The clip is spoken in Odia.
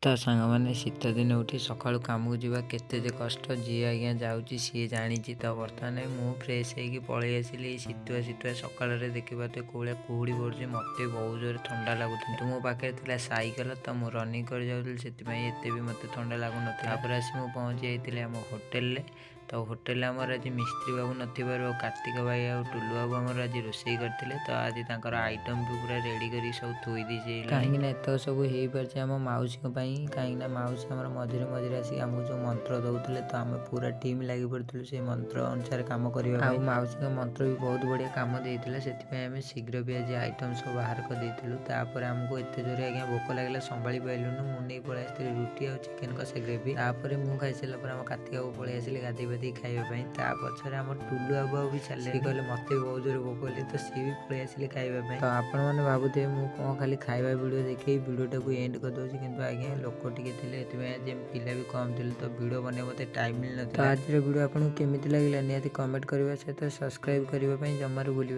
ତ ସାଙ୍ଗମାନେ, ଶୀତ ଦିନେ ଉଠି ସକାଳୁ କାମକୁ ଯିବା କେତେ ଯେ କଷ୍ଟ, ଯିଏ ଆଜ୍ଞା ଯାଉଛି ସିଏ ଜାଣିଛି। ତ ବର୍ତ୍ତମାନ ମୁଁ ଫ୍ରେଶ୍ ହେଇକି ପଳେଇ ଆସିଲି। ଏଇ ଶୀତୁଆ ଶୀତୁଆ ସକାଳରେ ଦେଖିପାରୁଥିବେ କୋଉ ଭଳିଆ କୁହୁଡ଼ି ପଡ଼ୁଛି। ମୋତେ ବହୁତ ଜୋରେ ଥଣ୍ଡା ଲାଗୁଥିଲା। କିନ୍ତୁ ମୋ ପାଖରେ ଥିଲା ସାଇକେଲ, ତ ମୁଁ ରନିଂ କରି ଯାଉଥିଲି, ସେଥିପାଇଁ ଏତେ ବି ମୋତେ ଥଣ୍ଡା ଲାଗୁନଥିଲା। ତାପରେ ଆସି ମୁଁ ପହଞ୍ଚି ଯାଇଥିଲି ଆମ ହୋଟେଲରେ। ତ ହୋଟେଲରେ ଆମର ଆଜି ମିସ୍ତ୍ରୀ ବାବୁ ନଥିବାରୁ ଆଉ କାର୍ତ୍ତିକ ଭାଇ ଆଉ ଟୁଲୁ ବାବୁ ଆମର ଆଜି ରୋଷେଇ କରିଥିଲେ। ତ ଆଜି ତାଙ୍କର ଆଇଟମ୍ ବି ପୁରା ରେଡ଼ି କରିକି ସବୁ ଥୋଇ ଦେଇଛି। କାହିଁକିନା ଏତକ ସବୁ ହେଇପାରିଛି ଆମ ମାଉସୀଙ୍କ ପାଇଁ। କାହିଁକିନା ମାଉସୀ ଆମର ମଝିରେ ମଝିରେ ଆସିକି ଆମକୁ ଯେଉଁ ମନ୍ତ୍ର ଦେଉଥିଲେ, ତ ଆମେ ପୁରା ଟିମ୍ ଲାଗି ପଡ଼ିଥିଲୁ ସେଇ ମନ୍ତ୍ର ଅନୁସାରେ କାମ କରିବା। ଆଉ ମାଉସୀଙ୍କ ମନ୍ତ୍ର ବି ବହୁତ ବଢ଼ିଆ କାମ ଦେଇଥିଲା, ସେଥିପାଇଁ ଆମେ ଶୀଘ୍ର ବି ଆଜି ଆଇଟମ୍ ସବୁ ବାହାର କରିଦେଇଥିଲୁ। ତାପରେ ଆମକୁ ଏତେ ଜୋରେ ଆଜ୍ଞା ଭୋକ ଲାଗିଲା, ସମ୍ଭାଳି ପାରିଲୁନୁ। ମୁଁ ନେଇ ପଳେଇ ଆସିଥିଲି ରୁଟି ଆଉ ଚିକେନ୍ କଷା ଗ୍ରେଭି। ତାପରେ ମୁଁ ଖାଇସାରିଲା ପରେ ଆମ କାର୍ତ୍ତିକ ବାବୁ ପଳେଇ ଆସିଲେ ଗାଧେଇ ପାଧେଇ ଖାଇବା ପାଇଁ। ତା ପଛରେ ଆମ ଟୁଲୁ ବାବୁ ଆଉ ବି ଛାଡ଼ିଲେ, ସିଏ କହିଲେ ମୋତେ ବି ବହୁତ ଜୋରେ ଭୋକ ହେଲେ, ତ ସିଏ ବି ପଳେଇ ଆସିଲେ ଖାଇବା ପାଇଁ। ତ ଆପଣମାନେ ଭାବୁଥିବେ ମୁଁ କ'ଣ ଖାଲି ଖାଇବା ଭିଡ଼ିଓ ଦେଖେଇ ଭିଡ଼ିଓଟାକୁ ଏଣ୍ଡ କରିଦେଉଛି। କିନ୍ତୁ ଆଜ୍ଞା ଲୋକ ଟିକେ ଥିଲେ, ଏଥିପାଇଁ ଆଜି ପିଲା ବି କମ୍ ଥିଲେ, ତ ଭିଡ଼ିଓ ବନେଇବା ମୋତେ ଟାଇମ୍ ମିଳିନଥିଲା। ତ ଆଜିର ଭିଡ଼ିଓ ଆପଣଙ୍କୁ କେମିତି ଲାଗିଲା, ନିହାତି କମେଣ୍ଟ କରିବା ସହିତ ସବସ୍କ୍ରାଇବ୍ କରିବା ପାଇଁ ଜମାରୁ ଭୁଲିବେନି।